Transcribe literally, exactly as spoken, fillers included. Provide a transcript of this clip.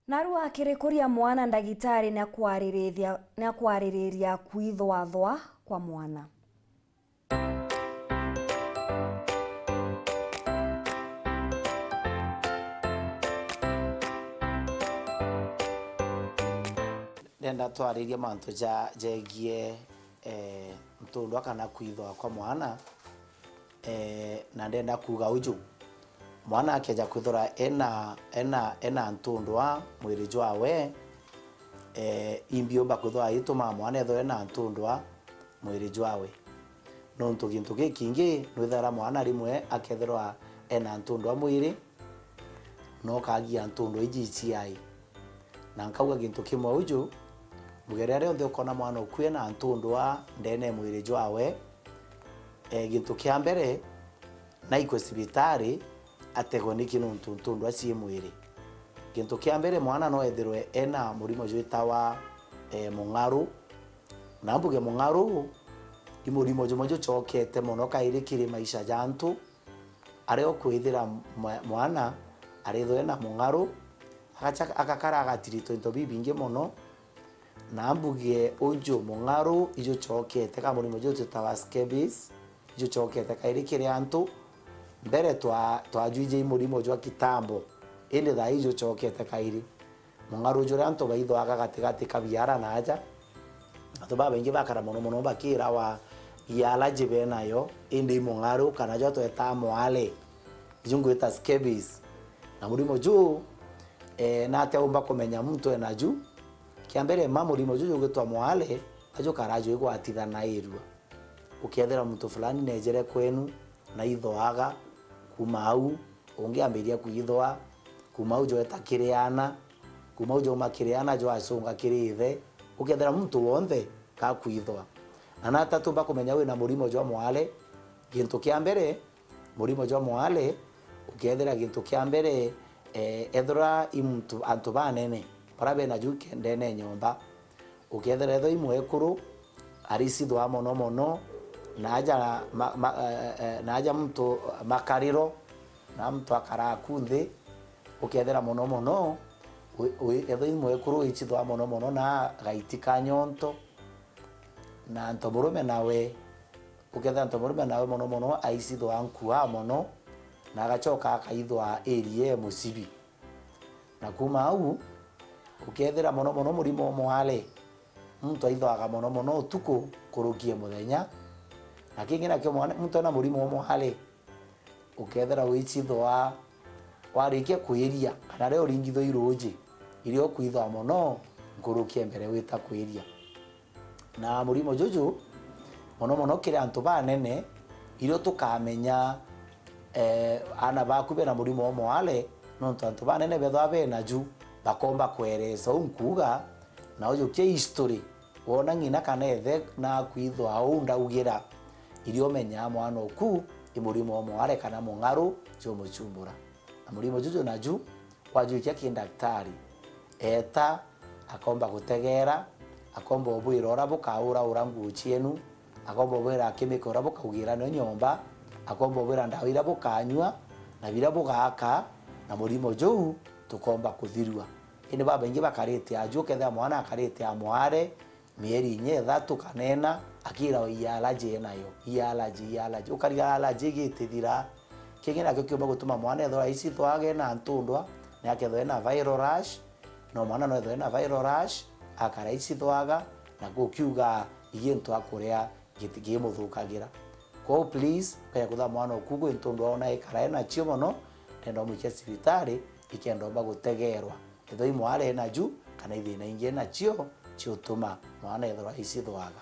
Narua akirikuria mwana, ndagitari niakwaririria, niakwaririria kwithwathwa kwa mwana. Ndenda twaririe mantu ja, jegie, eh, ntundwa kana kwithwa kwa mwana. Eh, na ndenda kuuga uju, mwana akeja kwithirwa ena, ena, ena ntundwa mwiri jwawe, eh, imbiumba kwithirwa itumaa mwana ethirwa ena ntundwa mwiri jwawe. Nontu gintu gikingi, nwithaira mwana rimwe akethirwa ena ntundwa mwiri, na ukagia ntundwa iji iciai. Na nkauga gintu kimwe uju, mbuge riria rionthe ukona mwana ukue na ntundwa ndene mwiri jwawe, eh, gintu kia mbere, naikwe cibitari, ategwe niki nontu ntundwa cii mwiri. Gintu kia mbere, mwana no ethirwe ena murimo jwitawa, eh, mung'aru. Na mbuge mung'aru, i murimo jumwe jucokete mono kairi kiri maisha ja antu, aria ukwithira mwa-, mwana arithwe na mung'aru, agacha-, agakara agatiritwa into bibingi mono. Na mbuge uju mung'aru ijucokete, ka murimo juju twitawa scabies, ijucokete kairi kiri antu. Mbere twa-, twajwije i murimo jwa kitambo, indi thaa ii ijucokete kairi. Mung'aru juria antu baithwaga gatigati ka biara na aja. Antu babaingi bakara mono mono bakirawa i allergy benayo, indi i mung'aru kana jwa twetaa mwale. Iju ngwita scabies. Na murimo juu, eh, natia umba kumenya muntu ena ju? Kia mbere, ma murimo juu jugwitwa mwale, ajukara jwigwatithanairua. Ukethira muntu fulani nejere kwenu, na ithwaga, kuma au, ungi ambiria kwithwa, kuma au jweta kiri ana, kuma au jwauma kiri ana jwacunga kiri ithe, ukethira muntu wonthe gakwithwa. Na nata tumba kumenya wina murimo jwa mwale? Gintu kia mbere, murimo jwa mwale, ukethira gintu kia mbere, eh, ethira i muntu, antu banene, bara bena ju ke-, ndene nyomba, ukethira ethira i mwekuru, aricithwa mono mono, na aja ma-, ma-, eh, eh, na aja muntu makariro, na muntu akara ku nthi, ukethira mono mono, wi-, wi-, ethira i mwekuru wicithwa mono mono na gaiti ka nyonto, na ntomurume nawe, ukethira ntomurume nawe mono mono aicithwa nkua mono, na agacoka akaithwa area e mucibi. Na kuma au, ukethira mono mono murimo o mwale, muntu aithwaga mono mono utuku nkuruki e muthenya. Na kingi nakio mwana, muntu ena murimo o mwale, ukethira wicithwa warikia kwiria, kana riria uringithwa i ruuji, irio ukwithwa mono nkuruki e mbere wita kwiria. Na murimo juju, mono mono kiri antu banene, irio tukamenya, eh, ana baku bena murimo o mwale, nontu antu banene bethwa bena ju, bakomba kweresa uu nkuuga, na ujukie history, wona ng'ina kana ithe nakwithwa uu ndaugira, irio umenyaa mwana oku i murimo o mwale kana mung'aru jumuchumbura. Na murimo juju naju, wajukia ki ndaktari, eta, akomba gutegera, akomba ubwira uria bukauraura nguu cienu, akomba ubwira chemical uria bukaugira nio nyomba, akomba ubwira ndawa iria bukanyua, na biria bugaka, na murimo juu tukomba kuthirua. Indi babaingi bakarite aju, ukethira mwana akarite a mware, mieri inya ithatu kana ina, akirawa i allergy enayo, i allergy, i allergy. Ukarigara allergy igitithira. Kingi nakio kiumba gutuma mwana ethirwa aicithwaga ena ntundwa, ni akethirwa ena viral rash, no mwana no ethirwa ena viral rash, akara aicithwaga, na gukiuga i gintu akuria giti-, gimuthukagira. Kwou please, ukaja kutha mwana oku gwi ntundwa ona ikara enacio mono, ndenda umwikia cibitari, ikenda umba gutegerwa. Ethirwa i mware enaju, kana i thina ingi enacio, ciutuma mwana ethirwa aicithwaga.